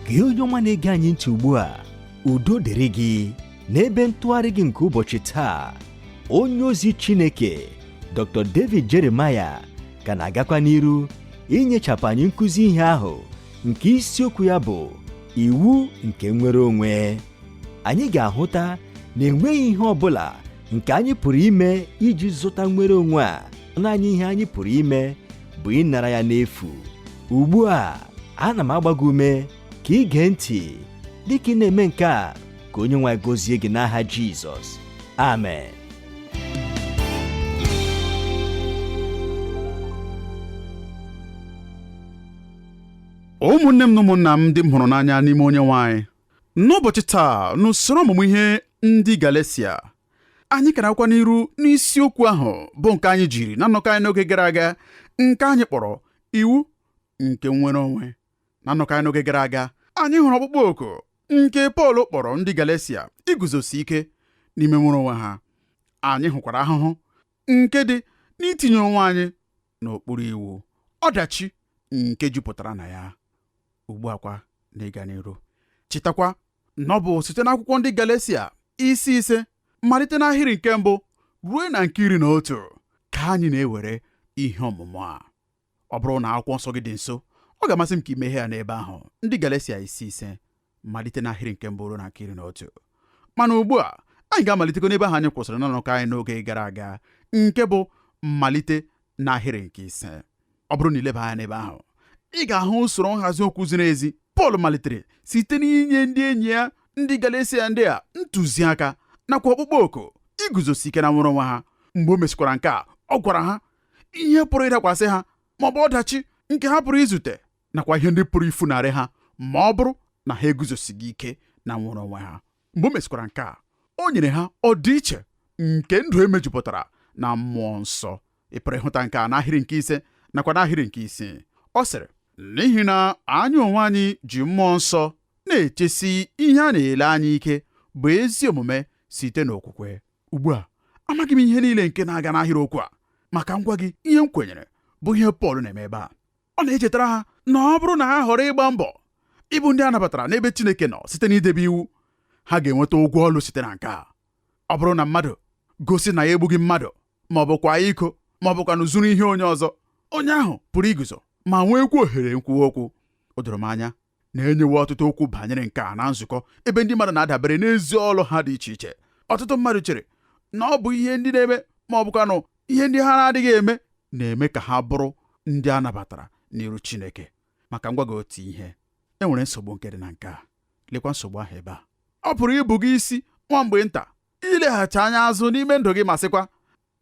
Gị onye ọma na-ege anyị ntị ugbu a, udo dịrị gị n'ebe ntụgharị gị nke ụbọchị taa. Onye ozi Chineke Dr. David Jeremiah ka na-agakwa n'iru inyechapụ anyị nkụzi ihe ahụ nke isiokwu ya bụ iwu nke nnwere onwe. Anyị ga-ahụta na enweghị ihe ọ bụla nke anyị pụrụ ime iji zụta nnwere onwe a. Naanị ihe anyị pụrụ ime bụ ịnara ya n'efu. Ugbu a, ana m agba gị ume ka ị gee ntị dịka ị na-eme nke a, ka onye nwe anyị gọzie gị n'aha Jizọs. Amen. Ụmụnne m na ụmụnna m ndị m hụrụ n'anya n'ime onye nwe anyị, n'ụbọchị taa n'usoro ọmụmụ ihe ndị Galesia, anyị ka na-agakwa n'iru n'isiokwu ahụ bụ nke anyị jiri na nnọkọ anyị n'oge gara aga, nke anyị kpọrọ iwu nke nnwere onwe. Na nnọkọ anyị n'oge gara aga, anyị hụrụ ọkpụkpọ oku nke Pọl kpọrọ ndị Galesia iguzosi ike n'ime nnwere onwe ha. Anyị hụkwara ahụhụ nke dị n'itinye onwe anyị n'okpuru iwu, ọdachi nke jupụtara na ya. Ugbu a kwa, n'ịga n'iru, chetakwa na ọ bụ site n'akwụkwọ ndị Galesia isi 5 malite n'ahịrị nke mbụ ruo na nke 11 ka anyị na-ewere ihe ọmụmụ a. Ọ bụrụ na akwụkwọ nsọ gị dị nso, ọ ga-amasị m ka i meghee ya n'ebe ahụ, ndị Galesia isi 5 malite n'ahịrị nke mbụ ruo na nke 11. Mana ugbu a anyị ga-amalitekwa n'ebe ahụ anyị kwụsịrị na nnọkọ anyị n'oge gara aga, nke bụ mmalite n'ahịrị nke 5. Ọ bụrụ na i leba anya n'ebe ahụ, ị ga-ahụ usoro nhazi okwu ziri ezi. Pọl malitere site n'inye ndị enyi ya ndị Galesia ndị a ntụziaka nakwa ọkpụkpọ oku iguzosi ike na nnwere onwe ha. Mgbe o mesikwara nke a, ọ gwara ha ihe pụrụ ịdakwasị ha ma ọ bụ ọdachi nke ha pụrụ izute nakwa ihe ndị pụrụ ifunarị ha ma ọ bụrụ na ha eguzosighị ike na nnwere onwe ha. Mgbe o mesikwara nke a, o nyere ha ọdịiche nke ndụ emejupụtara na mmụọ nsọ. Ị pụrụ ịhụta nke a n'ahịrị nke 5 nakwa n'ahịrị nke 6. Ọ sịrị, n'ihi na anyị onwe anyị ji mmụọ nsọ na-echesi ihe a na-ele anya ike bụ ezi omume site n'okwukwe. Ugbu a, amaghị m ihe niile nke na-aga n'ahịrị okwu a, ma ka m gwa gị ihe m kwenyere bụ ihe Pọl na-eme ebe a. Ọ na-echetara ha na ọ bụrụ na ha họrọ ịgba mbọ ịbụ ndị a nabatara n'ebe Chineke nọ site n'idebe iwu, ha ga-enweta ụgwọ ọlụ site na nke a. Ọ bụrụ na mmadụ gosi na ya egbughị mmadụ ma ọ bụ kwa iko ma ọ bụkwanụ zuru ihe onye ọzọ, onye ahụ pụrụ iguzo ma nweekwa ohere nkwuwa okwu. O doro m anya na enyewo ọtụtụ okwu banyere nke a na nzukọ ebe ndị mmadụ na-adabere n'ezi ọlụ ha dị iche iche. Ọtụtụ mmadụ chere na ọ bụ ihe ndị na-eme ma ọ bụkwanụ ihe ndị ha na-adịghị eme na-eme ka ha bụrụ ndị a nabatara n'iru Chineke. Ma ka m gwa gị otu ihe, e nwere nsogbu nke dị na nke a. Lekwa nsogbu ahụ ebe a. Ọ pụrụ ibu gị isi nwa mgbe nta ileghachi anya azụ n'ime ndụ gị ma sịkwa,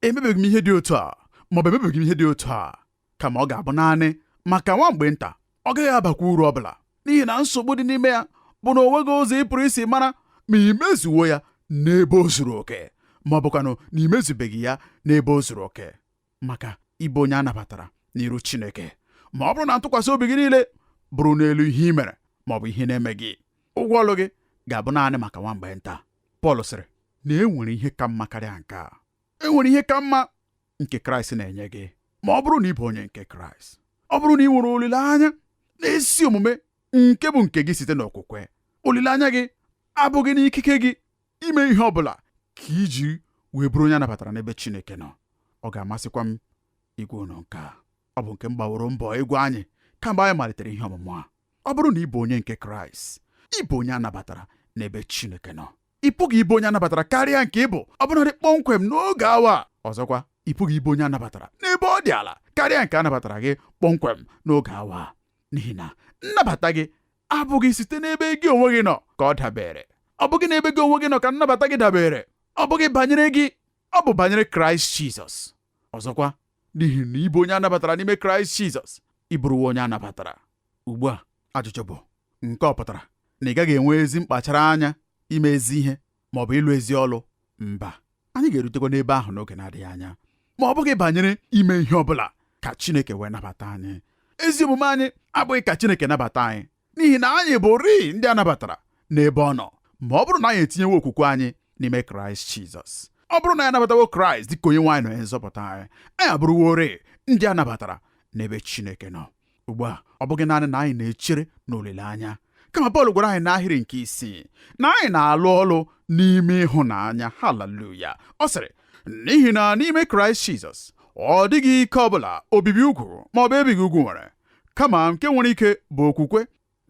emebeghị m ihe dị otu a ma ọ bụ emebeghị m ihe dị otu a, kama ọ ga-abụ naanị maka nwa mgbe nta. Ọ gaghị abakwa uru ọ bụla, n'ihi na nsogbu dị n'ime ya bụ na o nweghị ụzọ ị pụrụ isi mara ma i mezuwo ya n'ebe o zuru oke ma ọ bụkwanụ na i mezubeghị ya n'ebe o zuru oke maka ịbụ onye a nabatara n'iru Chineke. Ma ọ bụrụ na ntụkwasị obi gị niile bụrụ n'elu ihe ị mere ma ọ bụ ihe na-emeghị, ụgwọ ọlụ gị ga-abụ naanị maka nwa mgbe nta. Pọl sịrị na e nwere ihe ka mma karịa nke a. E nwere ihe ka mma nke Kraịst na-enye gị ma ọ bụrụ na ị bụ onye nke Kraịst. Ọ bụrụ na ị nwere olileanya na ezi omume nke bụ nke gị site n'okwukwe, olileanya gị abụghị n'ikike gị ime ihe ọ bụla ka i jiri wee bụrụ onye a nabatara n'ebe Chineke nọ. Ọ ga-amasịkwa m ịgwa unu nke a. Ọ bụ nke m gbaworo mbọ ịgwa anyị kamgbe anyị malitere ihe ọmụmụ a. Ọ bụrụ na ị bụ onye nke Kraịst, ị bụ onye a nabatara n'ebe Chineke nọ. Ị pụghị ịbụ onye a nabatara karịa nke ị bụ ọbụnadị kpọmkwem n'oge awa a. Ọzọkwa, ị pụghị ịbụ onye a nabatara n'ebe ọ dị ala karịa nke a nabatara gị kpọmkwem n'oge awa a, n'ihi na nnabata gị abụghị site n'ebe gị onwe gị nọ ka ọ dabere. Ọ bụghị n'ebe gị onwe gị nọ ka nnabata gị dabere. Ọ bụghị banyere gị, ọ bụ banyere Kraịst Jizọs. Ọzọkwa, n'ihi na ị bụ onye a nabatara n'ime Kraịst Jizọs, ị bụrụwo onye a nabatara. Ugbu a, ajụjụ bụ, nke ọ pụtara na ị gaghị enwe ezi mkpachara anya ime ezi ihe ma ọ bụ ịlụ ezi ọlụ? Mba, anyị ga-erutekwa n'ebe ahụ n'oge na-adịghị anya. Ma ọ bụghị banyere ime ihe ọ bụla ka Chineke wee nabata anyị. Ezi omume anyị abụghị ka Chineke nabata anyị, n'ihi na anyị bụ rịị ndị a nabatara n'ebe ọ nọ, ma ọ bụrụ na anyị etinyewo okwukwe anyị n'ime Kraịst Jizọs. Ọ bụrụ na anyị anabatawo Kraịst dịka onye nwe anyị na onye nzọpụta anyị, anyị abụrụworị ndị a nabatara n'ebe Chineke nọ. Ugbu a, ọ bụghị naanị na anyị na-echere n'olileanya, Kama Pọl gwara anyị n'ahịrị nke isii na anyị na-alụ ọlụ n'ime ịhụnanya. Haleluya! Ọ sịrị, n'ihi na n'ime Kraịst Jizọs ọ dịghị ike ọbụla obibi ugwu ma ọ bụ ebighị ugwu nwere, kama nke nwere ike bụ okwukwe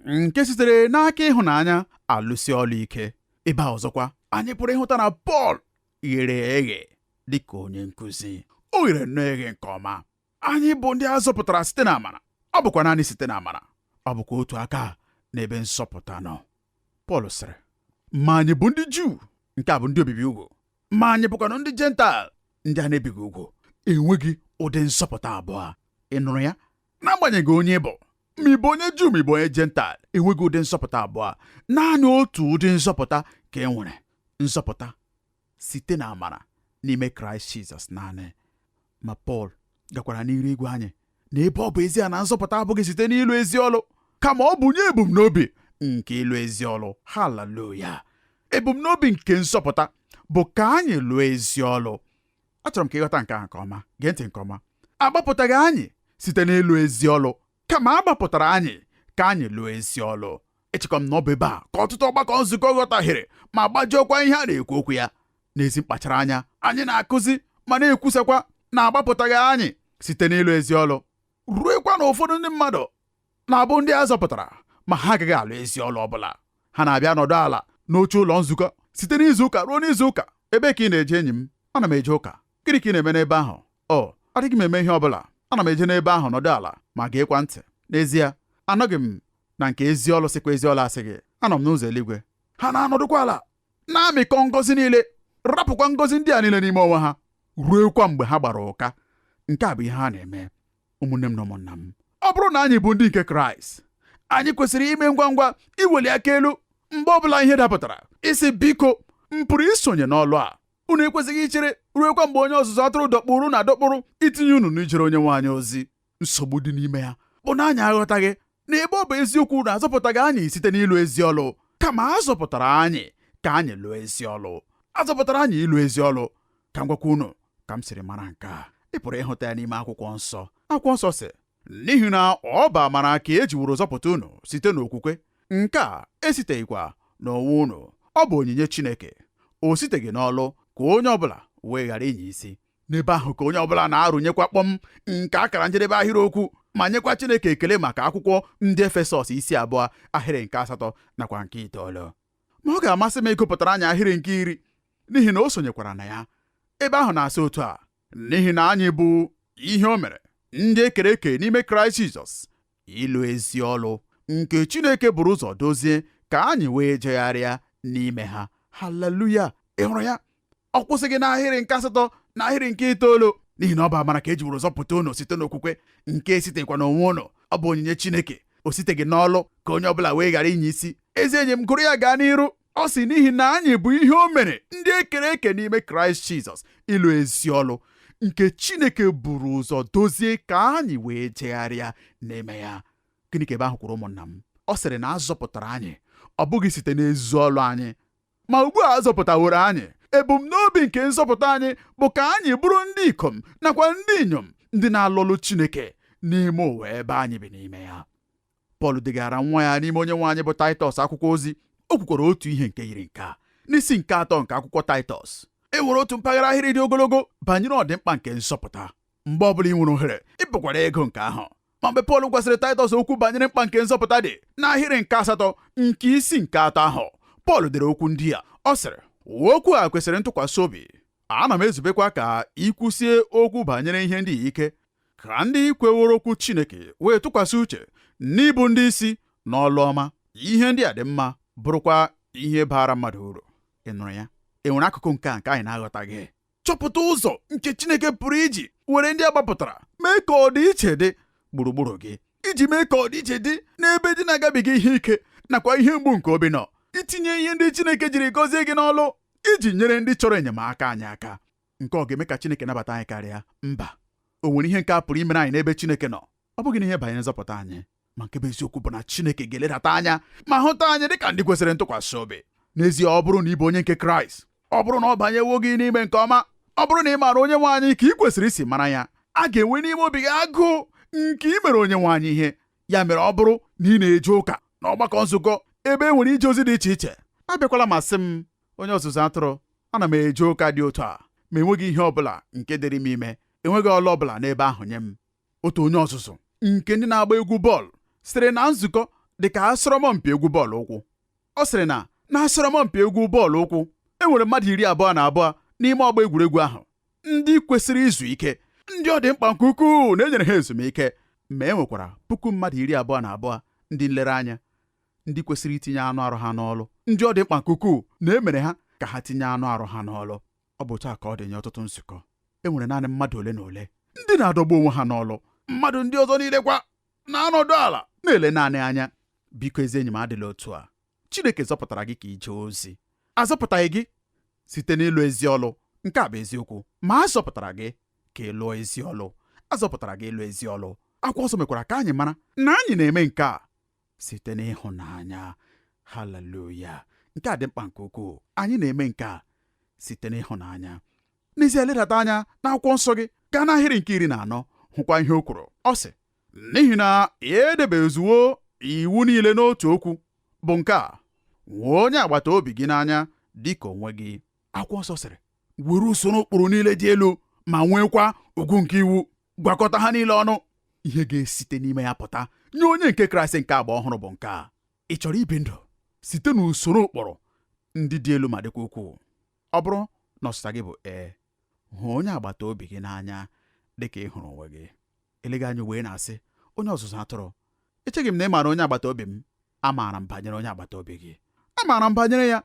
nke sitere n'aka ịhụnanya alụsi ọlụ ike. Ebe a ọzọkwa, anyị pụrụ ịhụta na Pọl ghere eghe dịka onye nkụzi. O ghere nnọọ eghe nke ọma. Anyị bụ ndị a zọpụtara site n'amara, ọ bụkwa naanị site n'amara. Ọ bụkwa otu aka n'ebe nzọpụta nọ. Pọl sịrị, ma anyị bụ ndị Juu, nke a bụ ndị obibi ugwu, ma anyị bụkwanụ ndị Jentaịl, ndị a na-ebighị ugwu, enweghị ụdị nzọpụta abụọ. Ị nụrụ ya? N'agbanyeghị onye ị bụ, ma ị bụ onye Juu ma ị bụ onye Jentaịl, enweghị ụdị nzọpụta abụọ. Naanị otu ụdị nzọpụta ka e nwere, nzọpụta site na amara n'ime Kraịst Jizọs naanị. Ma Pọl gakwara n'iru ịgwa anyị na ebe ọ bụ ezie na nzọpụta abụghị site n'ịlụ ezi ọlụ, kama ọ bụ nye ebumnobi nke ịlụ ezi ọlụ. Haleluya! Ebumnobi nke nzọpụta bụ ka anyị lụọ ezi ọlụ. Achọrọ m ka ịghọta nke ahụ nke ọma. Gee ntị nke ọma. Agbapụtaghị anyị site n'ịlụ ezi ọlụ, kama a gbapụtara anyị ka anyị lụọ ezi ọlụ. Echekwa m na ọ bụ ebe a ka ọtụtụ ọgbakọ nzukọ ghọtahiere ma gbajiọkwa ihe a na-ekwu okwu ya. N'ezi mkpachara anya, anyị na-akụzi ma na-ekwusakwa na agbapụtaghị anyị site n'ịlụ ezi ọlụ, ruekwa na ụfọdụ ndị mmadụ na-abụ ndị a zọpụtara ma ha agaghị alụ ezi ọlụ ọbụla. Ha na-abịa nọdụ ala n'oche ụlọ nzukọ site n'izu ụka ruo n'izu ụka. Ebe ka ị na-eje, enyi m? Ana m eje ụka. Gịnị ka ị na-eme n'ebe ahụ? Ọ adịghị m eme ihe ọbụla. Ana m eje n'ebe ahụ nọdụ ala ma geekwa ntị. N'ezie, anọghị m na nke ezi ọlụ sịkwa ezi ọlụ asị gị. Anọ m n'ụzọ eluigwe. Ha na-anọdụkwa ala na-amịkọ ngọzi niile, rapụkwa ngọzi ndị a niile n'ime onwe ha, ruekwa mgbe ha gbara ụka. Nke a bụ ihe ha na-eme. Ụmụnne m na ụmụnna m, ọ bụrụ na anyị bụ ndị nke Kraịst, anyị kwesịrị ime ngwa ngwa iweli aka elu mgbe ọbụla ihe dapụtara, ịsị, biko, m pụrụ isonye n'ọlụ a? Unu ekwesịghị ichere ruekwa mgbe onye ọzụzụ atụrụ dọkpụrụ na adọkpụrụ itinye unu n'ijere onye nwe anyị ozi. Nsogbu dị n'ime ya bụ na anyị aghọtaghị na ebe ọ bụ eziokwu na azọpụtaghị anyị site n'ịlụ ezi ọlụ, kama a zọpụtara anyị ka anyị lụọ ezi ọlụ. A zọpụtara anyị ịlụ ezi ọlụ. Ka m gwakwa unu ka m siri mara nke a. Ị pụrụ ịhụta ya n'ime akwụkwọ nsọ. Akwụkwọ nsọ sị, n'ihi na ọ bụ amara ka e jiworo zọpụta unu site n'okwukwe, nke a esiteghịkwa n'onwe unu, ọ bụ onyinye Chineke, o siteghị n'ọlụ, ka onye ọbụla wee ghara ịnya isi. N'ebe ahụ ka onye ọbụla na-arụnyekwa kpọm nke akara njedebe ahịrịokwu ma nyekwa Chineke ekele maka akwụkwọ ndị Efesọs isi 2 ahịrị nke 8 nakwa nke 9. Ma ọ ga-amasị m ịgụpụtara anyị ahịrị nke 10, n'ihi na o sonyekwara na ya. Ebe ahụ na-asị otu a, n'ihi na anyị bụ ihe o mere, ndị e kere eke n'ime Kraịst Jizọs, ịlụ ezi ọlụ nke Chineke buru ụzọ dozie ka anyị wee jegharịa n'ime ha. Haleluya! Ị hụrụ ya? Ọ kwụsịghị n'ahịrị nke 8 na ahịrị nke 9, n'ihi na ọ bụ amara ka e jiworo zọpụta unu site n'okwukwe, nke esitekwa n'onwe unu, ọ bụ onyinye Chineke, o siteghị n'ọlụ, ka onye ọbụla wee ghara ịnya isi. Ezi enyi m, gụrụ ya gaa n'iru. Ọ sị, n'ihi na anyị bụ ihe o mere, ndị e kere eke n'ime Kraịst Jizọs, ịlụ ezi ọlụ nke Chineke buru ụzọ dozie ka anyị wee jegharịa n'ime ya. Gịnị ka ebe ahụ kwuru, ụmụnna m? Ọ sịrị na a zọpụtara anyị, ọ bụghị site n'ezi ọlụ anyị, ma ugbu a a zọpụtaworo anyị. Ebumnobi nke nzọpụta anyị bụ ka anyị bụrụ ndị ikom nakwa ndị inyom ndị na-alụ ọlụ Chineke n'ime ụwa ebe anyị bi n'ime ya. Pọl degara nwa ya n'ime onye nwe anyị bụ Taịtọs akwụkwọ ozi. O kwukwara otu ihe nke yiri nke a n'isi nke 3 nke akwụkwọ Taịtọs. E nwere otu mpaghara ahịrị dị ogologo banyere ọdịmkpa nke nzọpụta. Mgbe ọbụla ị nwere ohere, ị pụkwara ịgụ nke ahụ. Ma mgbe Pọl gwasịrị Taịtọs okwu banyere mkpa nke nzọpụta dị n'ahịrị nke 8 nke isi nke 3 ahụ, Pọl dere okwu ndị a. Ọ sịrị, okwu a kwesịrị ntụkwasị obi, ana m ezubekwa ka ị kwusie okwu banyere ihe ndị ike, ka ndị kweworo okwu Chineke wee tụkwasị uche n'ịbụ ndị isi n'ọlụ ọma. Ihe ndị a dị mma, bụrụkwa ihe baara mmadụ uru. Ị nụrụ ya? E nwere akụkụ nke a nke anyị na-aghọtaghị. Chọpụta ụzọ nke Chineke pụrụ iji were ndị a gbapụtara mee ka ọdịiche dị gburugburu gị, iji mee ka ọdịiche dị n'ebe ndị na-agabiga ihe ike nakwa ihe mgbu nke obi nọ, itinye ihe ndị Chineke jiri gọzie gị n'ọlụ iji nyere ndị chọrọ enyemaka anyị aka. Nke ọ ga-eme ka Chineke nabata anyị karịa? Mba. O nwere ihe nke a pụrụ imere anyị n'ebe Chineke nọ? Ọ bụghị n'ihe banyere nzọpụta anyị, ma nke bụ eziokwu bụ na Chineke ga-eledata anya ma hụta anyị dịka ndị kwesịrị ntụkwasị obi. N'ezie, ọ bụrụ na ị bụ onye nke Kraịst, ọ bụrụ na ọ banyewo gị n'ime nke ọma, ọ bụrụ na ị maara onye nwe anyị ka ị kwesịrị isi mara ya, a ga-enwe n'ime obi gị agụụ nke imere onye nwe anyị ihe. Ya mere, ọ bụrụ na ị na-eje ụka na ọgbakọ nzukọ ebe e nwere ije ozi dị iche iche. Abịakwala ma sị m, onye ọzụzụ atụrụ, ana m eje ụka dị otu a, ma enweghị ihe ọbụla nke dịrị m ime, enweghị ọlụ ọbụla n'ebe ahụ nye m. Otu onye ọzụzụ nke ndị na-agba egwu bọọlụ sịrị na nzukọ dị ka asọrọmpi egwu bọọlụ ụkwụ. Ọ sịrị na na asọrọmpi egwu bọọlụ ụkwụ e nwere mmadụ 22 n'ime ọgba egwuregwu ahụ ndị kwesịrị izu ike, ndị ọ dị mkpa nke ukwuu na enyere ha ezumike, ma e nwekwara puku mmadụ 22 ndị nlereanya ndị kwesịrị itinye anụ arụ ha n'ọlụ, ndị ọ dị mkpa nke ukwuu na e mere ha ka ha tinye anụ arụ ha n'ọlụ. Ọ bụ otu a ka ọ dị nye ọtụtụ nzukọ. E nwere naanị mmadụ ole na ole ndị na-adọgbu onwe ha n'ọlụ, mmadụ ndị ọzọ niile kwa na-anọdụ ala na-ele naanị anya. Biko ezi enyi m, adịla otu a. Chineke zọpụtara gị ka ị jee ozi. Azọpụtaghị gị site n'ịlụ ezi ọlụ, nke a bụ eziokwu, ma a zọpụtara gị ka ị lụọ ezi ọlụ. Azọpụtara gị ịlụ ezi ọlụ. Akwụkwọ nsọ mekwara ka anyị mara na anyị na-eme nke a site n'ịhụnanya. Haleluya! Nke a dị mkpa nke ukwuu. Anyị na-eme nke a site n'ịhụnanya. N'ezie, ledata anya n'akwụkwọ nsọ gị gaa n'ahịrị nke 14, hụkwa ihe o kwuru. Ọ sị, n'ihi na edebezuwo iwu niile n'otu okwu, bụ nke a, hụ onye agbata obi gị n'anya dịka onwe gị. Akwụkwọ nsọ sịrị, were usoro ụkpụrụ niile dị elu ma nwekwa ugwu nke iwu, gwakọta ha niile ọnụ. Ihe ga-esite n'ime ya pụta nye onye nke Kraịst nke agba ọhụrụ bụ nke a. Ị chọrọ ibi ndụ site n'usoro ụkpụrụ ndị dị elu ma dịkwa ukwuu? Ọ bụrụ na ọsịsa gị bụ ee, hụ onye agbata obi gị n'anya dị ka ị hụrụ onwe gị. Eleghị anya wee na-asị, onye ọzụzụ atụrụ, echeghị m na ị maara onye agbata obi m. Amaara m banyere onye agbata obi gị, amaara m banyere ya.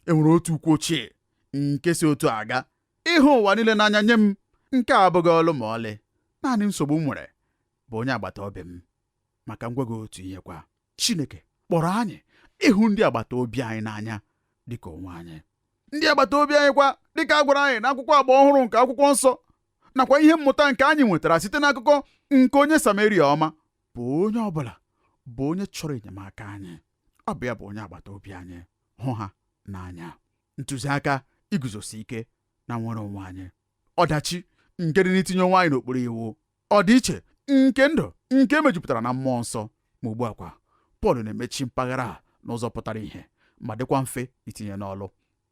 E nwere otu ukwu ochie nke si otu a aga, ịhụ ụwa niile n'anya nye m, nke a abụghị ọlụ ma ọlị. Naanị nsogbu m nwere bụ onye agbata obi m. Maka ngwa gị otu ihe kwa, Chineke kpọrọ anyị ịhụ ndị agbata obi anyị n'anya dịka onwe anyị. Ndị agbata obi anyị kwa, dịka a gwara anyị n'akwụkwọ agba ọhụrụ nke akwụkwọ nsọ, nakwa ihe mmụta nke anyị nwetara site n'akụkọ nke onye Samaria ọma, bụ onye ọbụla bụ onye chọrọ enyemaka anyị. Ọ bụ ya bụ onye agbata obi anyị. Hụ ha n'anya. Ntụziaka iguzosi ike na nwere onwe anyị. Ọdachi nke dị n'itinye onwe anyị n'okpuru iwu. Ọdịiche nke ndụ nke mejupụtara na mmụọ nsọ. Ma ugbu a kwa, Pọl na-emechi mpaghara a n'ụzọ pụtara ihe ma dịkwa mfe itinye n'ọlụ.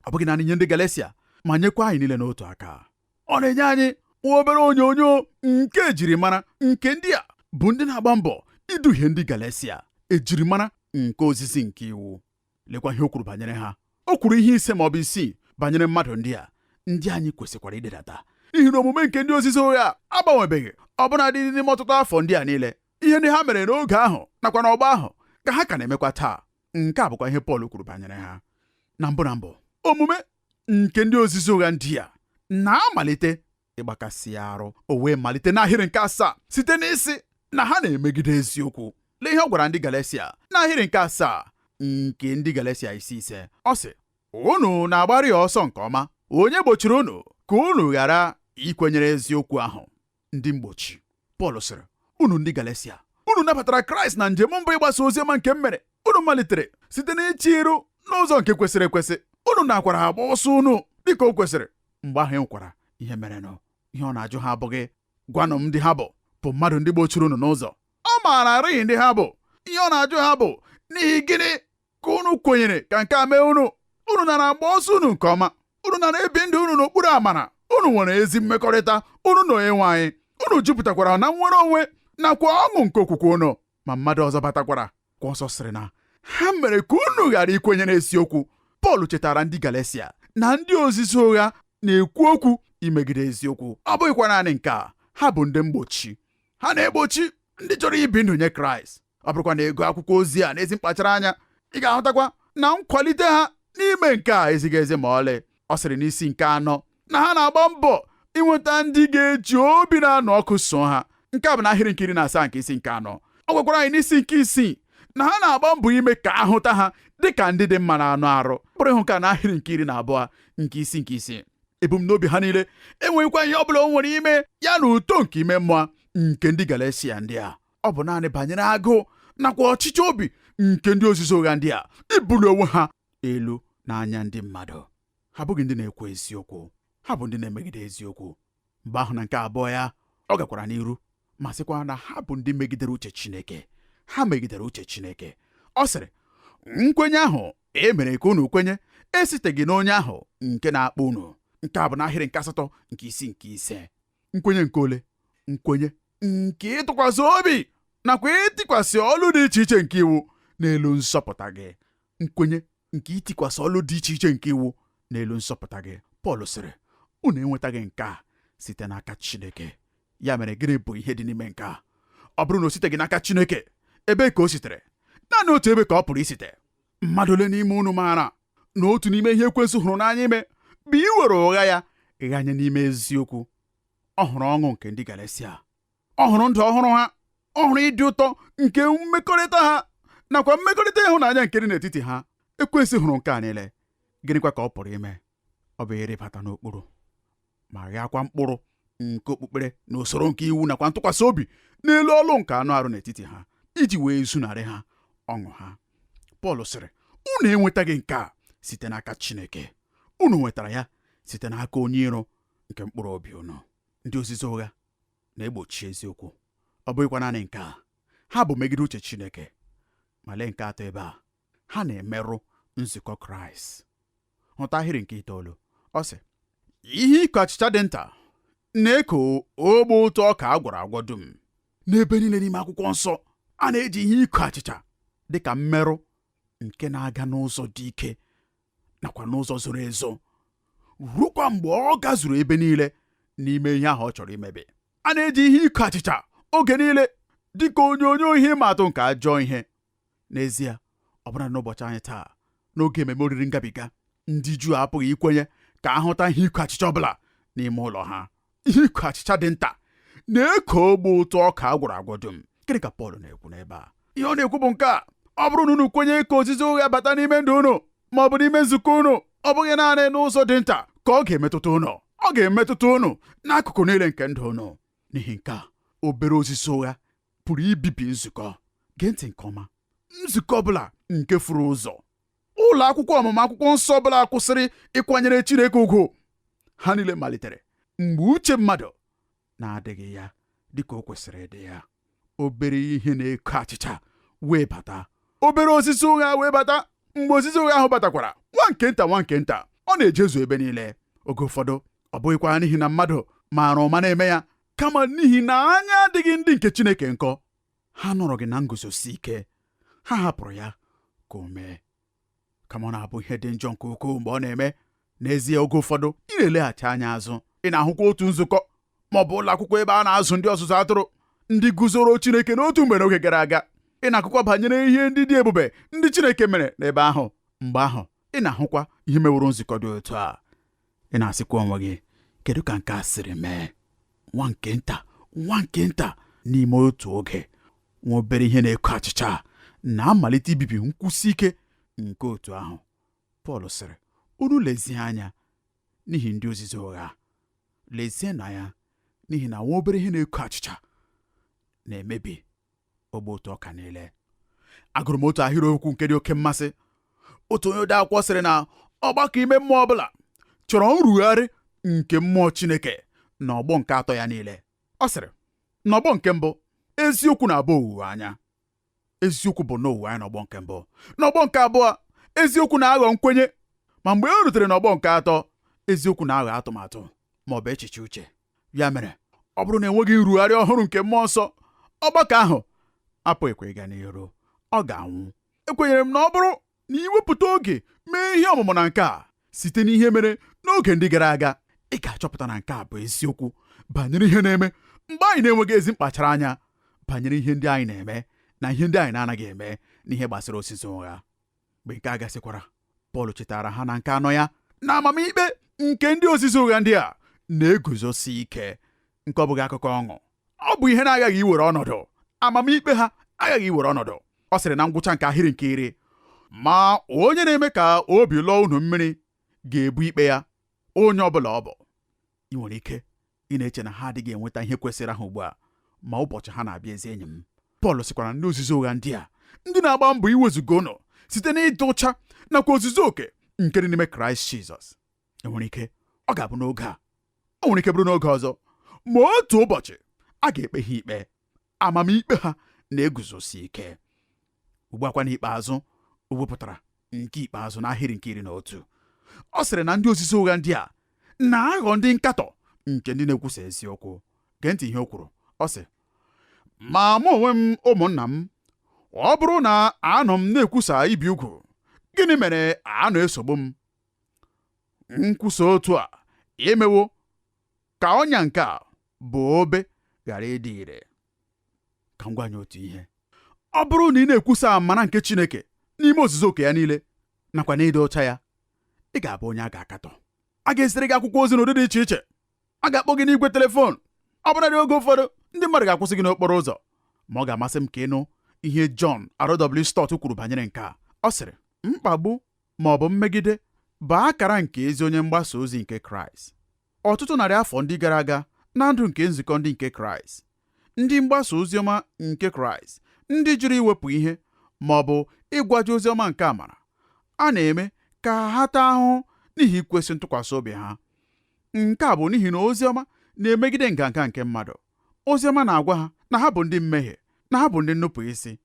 Ọ bụghị naanị nye ndị Galesia, ma nyekwa anyị niile n'otu aka. Ọ na-enye anyị nwa obere onyonyo nke ejirimara nke ndị a bụ ndị na-agba mbọ iduhie ndị Galesia, ejirimara nke ozizi nke iwu. Lekwa ihe o kwuru banyere ha. O kwuru ihe 5 ma ọ bụ 6 banyere mmadụ ndị a, ndị anyị kwesịkwara idedata, n'ihi na omume nke ndị ozizi ụgha agbanwebeghị ọbụna dị n'ime ọtụtụ afọ ndị a niile. Ihe ndị ha mere n'oge ahụ nakwa n'ọgbọ ahụ ka ha ka na-emekwa taa. Nke a bụkwa ihe Pọl kwuru banyere ha. Na mbụ na mbụ, omume nke ndị ozizi ụgha ndị a na-amalite ịgbakasị arụ. O wee malite n'ahịrị nke 7 site n'ịsị na ha na-emegide eziokwu. Lee ihe ọ gwara ndị Galesia n'ahịrị nke 7 nke ndị Galesia isi 5. Ọ sị, unu na-agbara ya ọsọ nke ọma, onye gbochiri unu ka unu ghara ikwenyere eziokwu ahụ? Ndị mgbochi. Pọl sịrị, unu ndị Galesia, unu nabatara Kraịst na njem mbụ ịgbasa ozi ọma nke m mere. Unu malitere site n'iche iru n'ụzọ nke kwesịrị ekwesị. Unu nakwara agba ọsọ unu dịka o kwesịrị. Mgbe ahụ e nwekwara ihe merenụ. Ihe ọ na-ajụ ha abụghị gwanụ m ndị ha bụ mmadụ ndị gbochiri unu n'ụzọ. Ọ maara arịghị ndị ha bụ. Ihe ọ na-ajụ ha bụ, n'ihi gịnị ka unu kwenyere ka nke a mee unu? Unu nara agba ọsọ unu nke ọma. Unu nara ebi ndụ unu n'okpuru amara. Unu nwere ezi mmekọrịta unu na Onyenwe anyị. Unu jupụtakwara na nnwere onwe nakwa ọṅụ nke okwukwe unu. Ma mmadụ ọzọ batakwara. Akwụkwọ nsọ sịrị na ha mere ka unu ghara ikwenye n'eziokwu. Pọl chetara ndị Galesia na ndị ozizi ụgha na-ekwu okwu imegide eziokwu. Ọ bụghịkwa naanị nke a, ha bụ ndị mgbochi. Ha na-egbochi ndị chọrọ ibi ndụ nye Kraịst. Ọ bụrụkwa na ego akwụkwọ ozi a n'ezi mkpachara anya, ị ga-ahụtakwa na nkwalite ha n'ime nke a ezighị ezi ma ọlị. Ọ sịrị n'isi nke 4 na ha na-agba mbọ inweta ndị ga-eji obi na-anụ ọkụ so ha. Nke a bụ n'ahịrị nke 17 nke isi nke 4. Ọ gwakwara anyị n'isi nke 6 na ha na-agba mbọ ime ka ahụta ha dị ka ndị dị mma na anụ arụ. Bụrụ ịhụ nke a n'ahịrị nke 12 nke isi nke 6. Ebumnobi ha niile enweghịkwa ihe ọ bụla o nwere ime ya na uto nke ime mmụọ nke ndị Galesia ndị a. Ọ bụ naanị banyere agụụ nakwa ọchịchọ obi nke ndị ozizi ụgha ndị a ibuli onwe ha elu n'anya ndị mmadụ. Ha abụghị ndị na-ekwu eziokwu, ha bụ ndị na-emegide eziokwu. Mgbe ahụ na nke abụọ ya, ọ gakwara n'iru ma sịkwa na ha bụ ndị megidere uche Chineke. Ha megidere uche Chineke. Ọ sịrị, Nkwenye ahụ e mere ka unu kwenye esiteghị n'onye ahụ nke na-akpọ unu. Nke a bụ n'ahịrị nke 8 nke isi nke 5. Nkwenye nke ole? Nkwenye nke ịtụkwasị obi nakwa ịtịkwasị ọlụ dị iche iche nke iwu n'elu nzọpụta gị. Nkwenye nke itikwasị ọlụ dị iche iche nke iwu n'elu nzọpụta gị. Pọl sịrị, unu enwetaghị nke a site n'aka Chineke. Ya mere gịnị bụ ihe dị n'ime nke a? Ọ bụrụ na o siteghị n'aka Chineke, ebee ka o sitere? Naanị otu ebe ka ọ pụrụ isite. Mmadụ ole n'ime unu maara na otu n'ime ihe ekwensu hụrụ n'anya ime bụ iwere ụgha ya ghanye n'ime eziokwu? Ọ hụrụ ọṅụ nke ndị Galesia, ọ hụrụ ndụ ọhụrụ ha, ọ hụrụ ịdị ụtọ nke mmekọrịta ha nakwa mmekọrịta ịhụnanya nke dị n'etiti ha. Ekwensu hụrụ nke a niile. Gịnịkwa ka ọ pụrụ ime? Ọ bụ ịrịbata n'okpuru ma ghakwa mkpụrụ nke okpukpere na usoro nke iwu nakwa ntụkwasị obi n'elu ọlụ nke anụ arụ n'etiti ha iji wee zunarị ha ọṅụ ha. Pọl sịrị, unu enwetaghị nke a site n'aka Chineke, unu nwetara ya site n'aka onye iro nke mkpụrụ obi unu. Ndị ozizi ụgha na-egbochi eziokwu. Ọ bụghịkwa naanị nke a, ha bụ megide uche Chineke. Ma lee nke atọ ebe a, ha na-emerụ nzukọ Kraịst. Hụta ahịrị nke 9. Ọ sị, ihe iko achịcha dị nta na-eko ogbe ụtọ ọka a gwọrọ agwọ dum. N'ebe niile n'ime akwụkwọ nsọ, a na-eji ihe iko achịcha dị ka mmerụ nke na-aga n'ụzọ dị ike nakwa n'ụzọ zoro ezo, ruokwa mgbe ọ gazuru ebe niile n'ime ihe ahụ ọ chọrọ imebi. A na-eji ihe iko achịcha oge niile dị ka onyonyo ihe ịma atụ nke ajọ ihe. N'ezie, ọbụna n'ụbọchị anyị taa, n'oge ememe oriri ngabiga, ndị Juu apụghị ikwenye ka a hụta ihe iko achịcha ọbụla n'ime ụlọ ha. Ihe iko achịcha dị nta na-eko ogbe ụtọ ọka a gwọrọ agwọ dum. Gịnị ka Pọl na-ekwu n'ebe a? Ihe ọ na-ekwu bụ nke a: ọ bụrụ na unu kwenye ka ozizi ụgha bata n'ime ndụ unu ma ọ bụ n'ime nzukọ unu, ọ bụghị naanị n'ụzọ dị nta ka ọ ga-emetụta unu, ọ ga-emetụta unu n'akụkụ niile nke ndụ unu. N'ihi nke a, obere ozizi ụgha pụrụ ibibi nzukọ. Gee ntị nke ọma. Nzukọ ọbụla nke furu ụzọ, ụlọ akwụkwọ ọmụmụ akwụkwọ nsọ ọbụla kwụsịrị ịkwanyere Chineke ugwu, ha niile malitere mgbe uche mmadụ na-adịghị ya dịka o kwesịrị ịdị ya. Obere ihe na-eko achịcha wee bata, obere osisi ụgha wee bata. Mgbe osisi ụgha ahụ batakwara, nwa nke nta nwa nke nta, ọ na-ejezu ebe niile. Oge ụfọdụ ọ bụghịkwa n'ihi na mmadụ maara ụma na-eme ya, kama n'ihi na anya adịghị ndị nke Chineke nkọ. Ha nọrọ gị na nguzosi ike, ha hapụrụ ya ka o mee. Kama ọ na-abụ ihe dị njọ nke ukwuu mgbe ọ na-eme. N'ezie, oge ụfọdụ ị na-eleghachi anya azụ, ị na-ahụkwa otu nzukọ ma ọ bụ ụlọ akwụkwọ ebe a na-azụ ndị ọzụzụ atụrụ ndị guzoro Chineke n'otu mgbe n'oge gara aga. Ị na-akụkwa banyere ihe ndị dị ebube ndị Chineke mere n'ebe ahụ. Mgbe ahụ ị na-ahụkwa ihe meworo nzukọ dị otu a. Ị na-asịkwa onwe gị, kedu ka nke a siri mee? Nwa nke nta nwa nke nta n'ime otu oge, nwa obere ihe na-eko achịcha na-amalite ibibi nkwụsi ike nke otu ahụ. Pọl sịrị, unu lezie anya n'ihi ndị ozizi ụgha, lezienụ anya n'ihi na nwa obere ihe na-eko achịcha na-emebi ogbe ụtọ ọka niile. Agụrụ m otu ahịrịokwu nke dị oke mmasị. Otu onye ode akwụkwọ sịrị na ọgbakọ ime mmụọ ọbụla chọrọ nrugharị nke mmụọ Chineke na ọgbọ nke atọ ya niile. Ọ sịrị, n'ọgbọ nke mbụ, eziokwu na-abụ owuwe anya. Eziokwu bụ n'owuwe anya n'ọgbọ nke mbụ. N'ọgbọ nke abụọ, eziokwu na-aghọ nkwenye. Ma mgbe e rutere n'ọgbọ nke atọ, eziokwu na-aghọ atụmatụ ma ọ bụ echiche uche. Ya mere, ọ bụrụ na enweghị nrugharị ọhụrụ nke mmụọ nsọ, ọgbakọ ahụ apụghịkwa ịga n'iru, ọ ga-anwụ. Ekwenyere m na ọ bụrụ na iwepụta oge mee ihe ọmụmụ na nke a site n'ihe mere n'oge ndị gara aga, ị ga-achọpụta na nke a bụ eziokwu banyere ihe na-eme mgbe anyị na-enweghị ezi mkpachara anya banyere ihe ndị anyị na-eme na ihe ndị anyị na-anaghị eme n'ihe gbasara ozizi ụgha. Mgbe nke a gasịkwara, Pọl chetara ha na nke anọ ya na amamikpe nke ndị ozizi ụgha ndị a na-eguzosi ike, nke ọ bụghị akụkọ ọṅụ. Ọ bụ ihe na-aghaghị iwere ọnọdụ. Amamikpe ha aghaghị iwere ọnọdụ. Ọ sịrị na ngwụcha nke ahịrị nke 10, ma onye na-eme ka obi lọọ unu mmiri ga-ebu ikpe ya, onye ọbụla ọ bụ. Ị nwere ike ị na-eche na ha adịghị enweta ihe kwesịrị ha ugbu a, ma ụbọchị ha na-abịa, ezi enyi m. Pọl sịkwara ndị ozizi ụgha ndị a, ndị na-agba mbọ iwezuga unu site n'ịdị ọcha nakwa ozuzu oke nke dị n'ime Kraịst Jizọs. Enwere ike ọ ga-abụ n'oge a, o nwere ike bụrụ n'oge ọzọ, ma otu ụbọchị a ga-ekpe ha ikpe. Amamikpe ha na-eguzosi ike. Ugbu a kwa n'ikpeazụ, O wepụtara nke ikpeazụ n'ahịrị nke 11. Ọ sịrị na ndị ozizi ụgha ndị a na-aghọ ndị nkatọ nke ndị na-ekwusa eziokwu. Gee ntị ihe o kwuru. Ọ sị, ma mụ onwe m, ụmụnna m, ọ bụrụ na anọ m na-ekwusa ibi ugwu, gịnị mere a na-esogbu m? Nkwusa otu a emewo ka ọnya nke a bụ obe ghara ịdị ire. Ka m gwa anyị otu ihe. Ọ bụrụ na ị na-ekwusa amara nke Chineke n'ime ozuzu oke ya niile nakwa n'ịdị ọcha ya, ị ga-abụ onye a ga-akatọ. A ga-esitere gị akwụkwọ ozi n'ụdị dị iche iche. A ga-akpọ gị n'igwe telefon. Ọ bụladị oge ụfọdụ ndị mmadụ ga-akwụsị gị n'okporo ụzọ. Ma ọ ga-amasị m ka ịnụ ihe John R.W. Stott kwuru banyere nke a. Ọ sịrị, mkpagbu ma ọ bụ mmegide bụ akara nke ezi onye mgbasa ozi nke Kraịst. Ọtụtụ narị afọ ndị gara aga na ndụ nke nzukọ ndị nke Kraịst, ndị mgbasa oziọma nke Kraịst, ndị jụrụ iwepụ ihe ma ọ bụ ịgwaji oziọma nke amara, a na-eme ka ha taa ahụhụ n'ihi ikwesị ntụkwasị obi ha. Nke a bụ n'ihi na oziọma na-emegide nganga nke mmadụ. Oziọma na-agwa ha na ha bụ ndị mmehie, na ha bụ ndị nnupụ isi,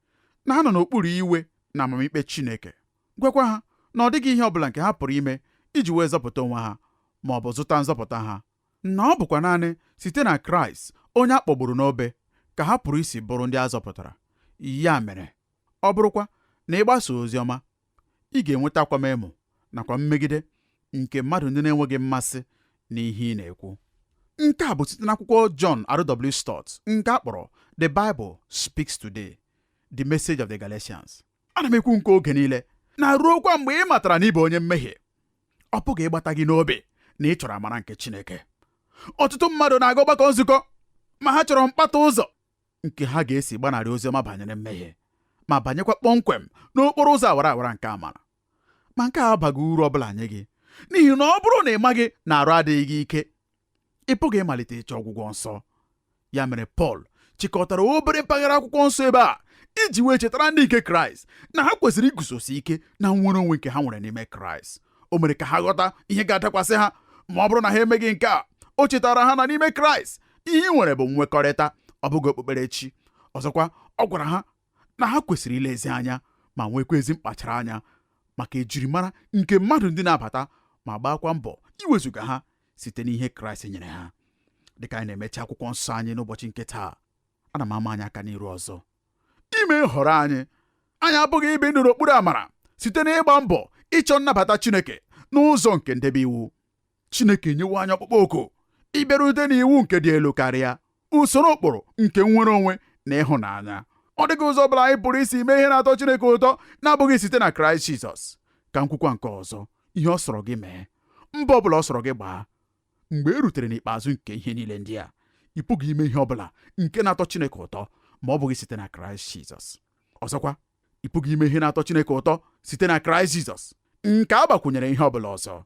na ha nọ n'okpuru iwe na amamikpe Chineke. Gwakwa ha na ọ dịghị ihe ọ bụla nke ha pụrụ ime iji wee zọpụta onwe ha ma ọ bụ zụta nzọpụta ha, na ọ bụkwa naanị site na Kraịst onye a kpọgburu n'obe ka ha pụrụ isi bụrụ ndị a zọpụtara. Ya mere, ọ bụrụkwa na ị gbasa oziọma, ị ga-enweta akwamemo nakwa mmegide nke mmadụ ndị na-enweghị mmasị n'ihe ị na-ekwu. Nke a bụ site n'akwụkwọ John R.W. Stott nke a kpọrọ The Bible Speaks Today, The Message of the Galatians. Ana m ekwu nke oge niile na ruokwa mgbe ị matara na ị bụ onye mmehie, ọ pụghị ịgbata gị n'obi na ị chọrọ amara nke Chineke. Ọtụtụ mmadụ na-aga ọgbakọ nzukọ ma ha chọrọ mkpata ụzọ nke ha ga-esi gbanarị oziọma banyere mmehie ma banyekwa kpọmkwem n'okporo ụzọ awara awara nke amara. Ma nke a abaghị uru ọbụla nye gị, n'ihi na ọ bụrụ na ị maghị na arụ adịghị gị ike, ị pụghị ịmalite ịchọ ọgwụgwọ nsọ. Ya mere Pọl chịkọtara obere mpaghara akwụkwọ nsọ ebe a iji wee chetara ndị nke Kraịst na ha kwesịrị iguzosi ike na nnwere onwe nke ha nwere n'ime Kraịst. O mere ka ha ghọta ihe ga-adakwasị ha ma ọ bụrụ na ha emeghị nke a. O chetara ha na n'ime Kraịst ihe ị nwere bụ nwekọrịta, ọ bụghị okpukperechi. Ọzọkwa, ọ gwara ha na ha kwesịrị ilezi anya ma nwekwa ezi mkpachara anya maka ejirimara nke mmadụ ndị na-abata ma gbakwa mbọ iwezuga ha site n'ihe Kraịst nyere ha. Dịka anyị na-emechi akwụkwọ nsọ anyị n'ụbọchị nke taa, ana m ama anyị aka n'iru ọzọ ime nhọrọ anyị. Anyị abụghị ibi ndụ n'okpuru amara site n'ịgba mbọ ịchọ nnabata Chineke n'ụzọ nke ndebe iwu. Chineke enyewo anyị ọkpụkpọ oku ịbịarute n'iwu nke dị elu karịa usoro ụkpụrụ nke nnwere onwe na ịhụnanya. Ọ dịghị ụzọ ọbụla anyị pụrụ isi mee ihe na-atọ Chineke ụtọ na-abụghị site na Kraịst Jizọs. Ka m kwukwa nke ọzọ, ihe ọ sọrọ gị mee, mbọ ọbụla ọ sọrọ gị gbaa, mgbe e rutere n'ikpeazụ nke ihe niile ndị a, ị pụghị ime ihe ọbụla nke na-atọ Chineke ụtọ ma ọ bụghị site na Kraịst Jizọs. Ọzọkwa, ị pụghị ime ihe na-atọ Chineke ụtọ site na Kraịst Jizọs nke a gbakwunyere ihe ọbụla ọzọ.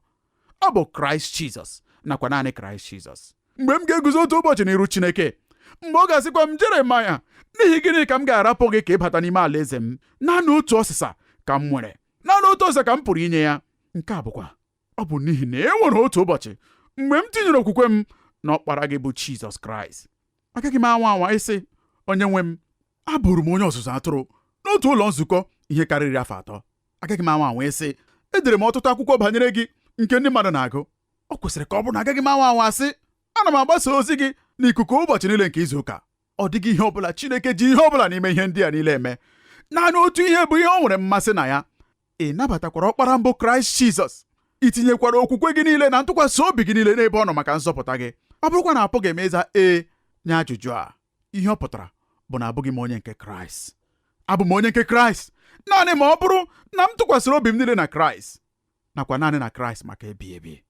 Ọ bụ Kraịst Jizọs nakwa naanị Kraịst Jizọs. Mgbe m ga-eguzo otu ụbọchị n'iru Chineke, mgbe ọ ga-asịkwa m, Jeremaya, n'ihi gịnị ka m ga-arapụ gị ka ị bata n'ime alaeze m? Naanị otu ọsịsa ka m nwere, naanị otu ọsịsa ka m pụrụ inye ya. Nke a bụkwa, ọ bụ n'ihi na e nwere otu ụbọchị mgbe m tinyere okwukwe m na ọkpara gị bụ Jizọs Kraịst. Agaghị m anwa anwa ịsị, onye nwe m, abụrụ m onye ọzụzụ atụrụ n'otu ụlọ nzukọ ihe karịrị afọ 3. Agaghị m anwa anwa ịsị, edere m ọtụtụ akwụkwọ banyere gị nke ndị mmadụ na-agụ. Ọ kwesịrị ka ọ bụrụ na agaghị m anwa anwa asị, ana m agbasa ozi gị n'ikuku ụbọchị niile nke izu ụka. Ọ dịghị ihe ọbụla Chineke ji ihe ọbụla n'ime ihe ndị a niile eme. Naanị otu ihe bụ ihe o nwere mmasị na ya. Ị nabatakwara ọkpara mbụ Kraịst Jizọs. Ị tinyekwara okwukwe gị niile na ntụkwasị obi gị niile n'ebe ọ nọ maka nzọpụta gị. Ọ bụrụkwa na apụghị m ịza ee nye ajụjụ a, ihe ọ pụtara bụ na abụghị m onye nke Kraịst. Abụ m onye nke Kraịst naanị ma ọ bụrụ na m tụkwasịrị obi m niile na Kraịst nakwa naanị na Kraịst maka ebi ebi.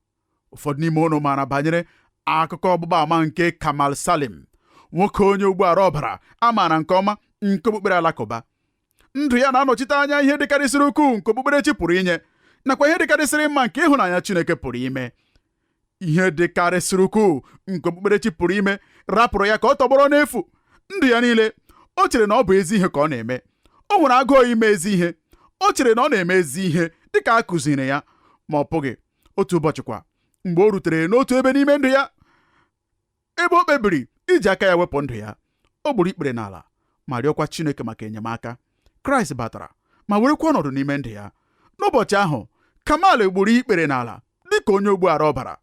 Ụfọdụ n'ime unu maara banyere akụkọ ọgbụgba ama nke Kamal Salim, nwoke onye ogbu ara ọbara a maara nke ọma nke okpukpere alakụba. Ndụ ya na-anọchite anya ihe dịkarịsịrị ukwuu nke okpukperechi pụrụ inye nakwa ihe dịkarịsịrị mma nke ịhụnanya Chineke pụrụ ime. Ihe dịkarịsịrị ukwuu nke okpukperechi pụrụ ime rapụrụ ya ka ọ tọgbọrọ n'efu. Ndụ ya niile, o chere na ọ bụ ezi ihe ka ọ na-eme. O nwere agụụ ime ezi ihe. O chere na ọ na-eme ezi ihe dịka a kụziri ya, ma ọ pụghị. Otu ụbọchị kwa, mgbe o rutere n'otu ebe n'ime ndụ ya, ebe o kpebiri iji aka ya wepụ ndụ ya, o gburu ikpere n'ala ma rịọkwa Chineke maka enyemaka. Kraịst batara Ma werekwa ọnọdụ n'ime ndụ ya. N'ụbọchị ahụ, Kamal gburu ikpere n'ala dịka onye ogbu ara ọbara.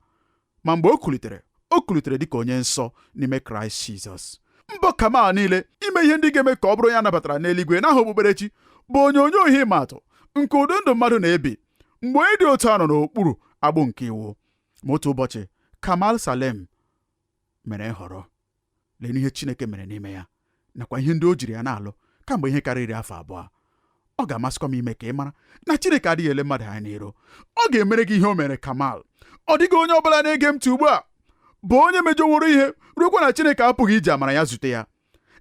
Ma mgbe o kulitere, o kulitere dịka onye nsọ n'ime Kraịst Jizọs. Mbọ Kamal niile ime ihe ndị ga-eme ka ọ bụrụ onye a nabatara n'eluigwe n'aha okpukperechi bụ onyonyo ihe ịma atụ nke ụdị ndụ mmadụ na-ebi mgbe onye dị otu a nọ n'okpuru agbụ nke iwu. Ma otu ụbọchị, Kamal Salem mere nhọrọ. Lee ihe Chineke mere n'ime ya nakwa ihe ndị o jiri ya na-alụ kamgbe ihe karịrị afọ 2. Ọ ga-amasịkwa m ime ka ị mara na Chineke adịghị ele mmadụ anya n'iru. Ọ ga-emere gị ihe o mere Kamal. Ọ dịghị onye ọbụla na-ege m ntị ugbu a bụ onye mejọworo ihe ruokwa na Chineke apụghị iji amara ya zute ya.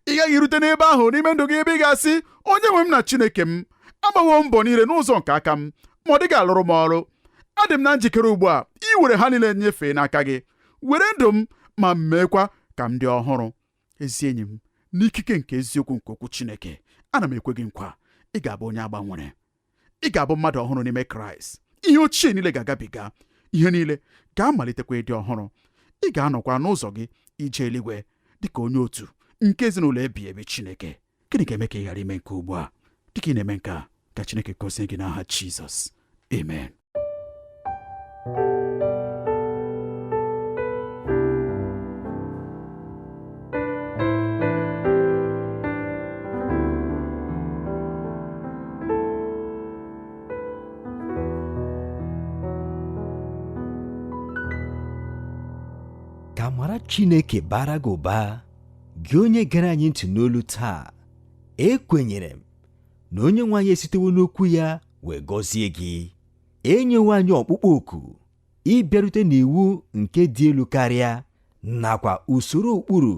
Ị gaghị erute n'ebe ahụ n'ime ndụ gị ebe ị ga-asị, onye nwe m na Chineke m, agbawo mbọ niile n'ụzọ nke aka m, ma ọ dịghị alụrụ m ọrụ. Adị m na njikere ugbu a iwere ha niile nyefee n'aka gị. Were ndụ m ma meekwa ka m dị ọhụrụ. Ezi enyi m, n'ikike nke eziokwu nke okwu Chineke, ana m ekwe gị nkwa, ị ga-abụ onye agbanwere. Ị ga-abụ mmadụ ọhụrụ n'ime Kraịst. Ihe ochie niile ga-agabiga, ihe niile ga-amalitekwa ịdị ọhụrụ. Ị ga-anọkwa n'ụzọ gị ije eluigwe dịka onye otu nke ezinụlọ ebi ebi Chineke. Gịnị ga-eme ka ị ghara ime nke ugbu a? Dịka ị na-eme nke a, ka Chineke gọzie gị n'aha Jizọs. Amen. Ka amara Chineke bara gị ụba, gị onye gere anyị ntị n'olu taa. Ekwenyere m na onye nwe anyị esitewo n'okwu ya wee gọzie gị. Enyewo anyị ọkpụkpọ oku ịbịarute n'iwu nke dị elu karịa nakwa usoro ụkpụrụ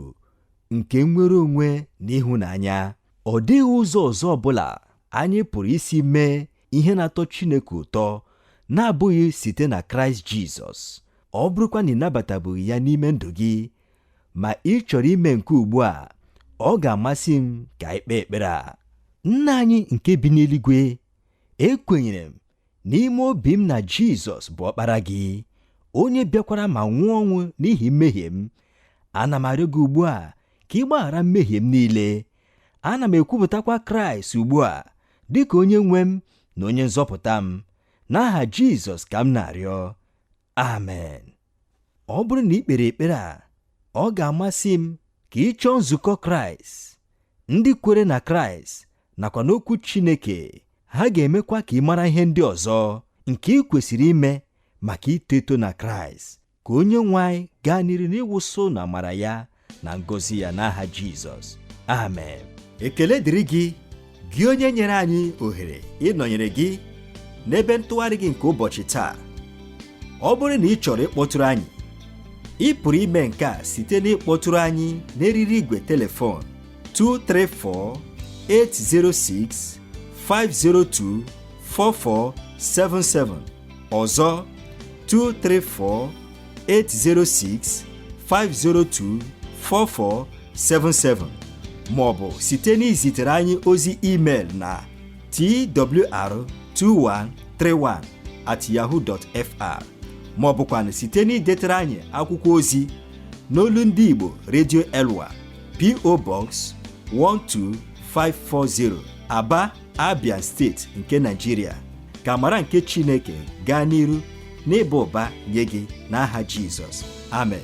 nke nnwere onwe na ịhụnanya. Ọ dịghị ụzọ ọzọ ọbụla anyị pụrụ isi mee ihe na-atọ Chineke ụtọ na-abụghị site na Kraịst Jizọs. Ọ bụrụkwa na ị nabatabughị ya n'ime ndụ gị, ma ị chọrọ ime nke ugbu a, ọ ga-amasị m ka anyị kpee ekpere a. Nna anyị nke bi n'eluigwe, ekwenyere m n'ime obi m na Jizọs bụ ọkpara gị, onye bịakwara ma nwụọ ọnwụ n'ihi mmehie m. Ana m arịọ gị ugbu a ka ị gbaghara mmehie m niile. Ana m ekwupụtakwa Kraịst ugbu a dịka onye nwe m na onye nzọpụta m. N'aha Jizọs ka m na-arịọ. Amen. Ọ bụrụ na ị kpere ekpere a, ọ ga-amasị m ka ị chọọ nzukọ Kraịst, ndị kwere na Kraịst nakwa n'okwu Chineke. Ha ga-emekwa ka ị mara ihe ndị ọzọ nke ị kwesịrị ime maka ito eto na Kraịst. Ka onye nwe anyị gaa n'iru n'ịwụsị na amara ya na ngọzi ya n'aha Jizọs. Amen. Ekele dịrị gị, gị onye nyere anyị ohere ịnọnyere gị n'ebe ntụgharị gị nke ụbọchị taa. Ọ bụrụ na ị chọrọ ịkpọtụrụ anyị, ị pụrụ ime nke a site n'ịkpọtụrụ anyị n'eriri igwe telefon 234 806 502 4477. Ọzọ, 234 806 502 4477, ma ọ bụ site n'izitere anyị ozi email na twr2131@yahoo.fr, ma ọ bụkwanụ site n'idetere anyị akwụkwọ ozi n'olu ndị Igbo Radio Elwa, P.O. Box 12540, Aba, Abia Steeti nke Nigeria. Ka amara nke Chineke gaa n'iru n'ịba ụba nye gị n'aha Jizọs. Amen.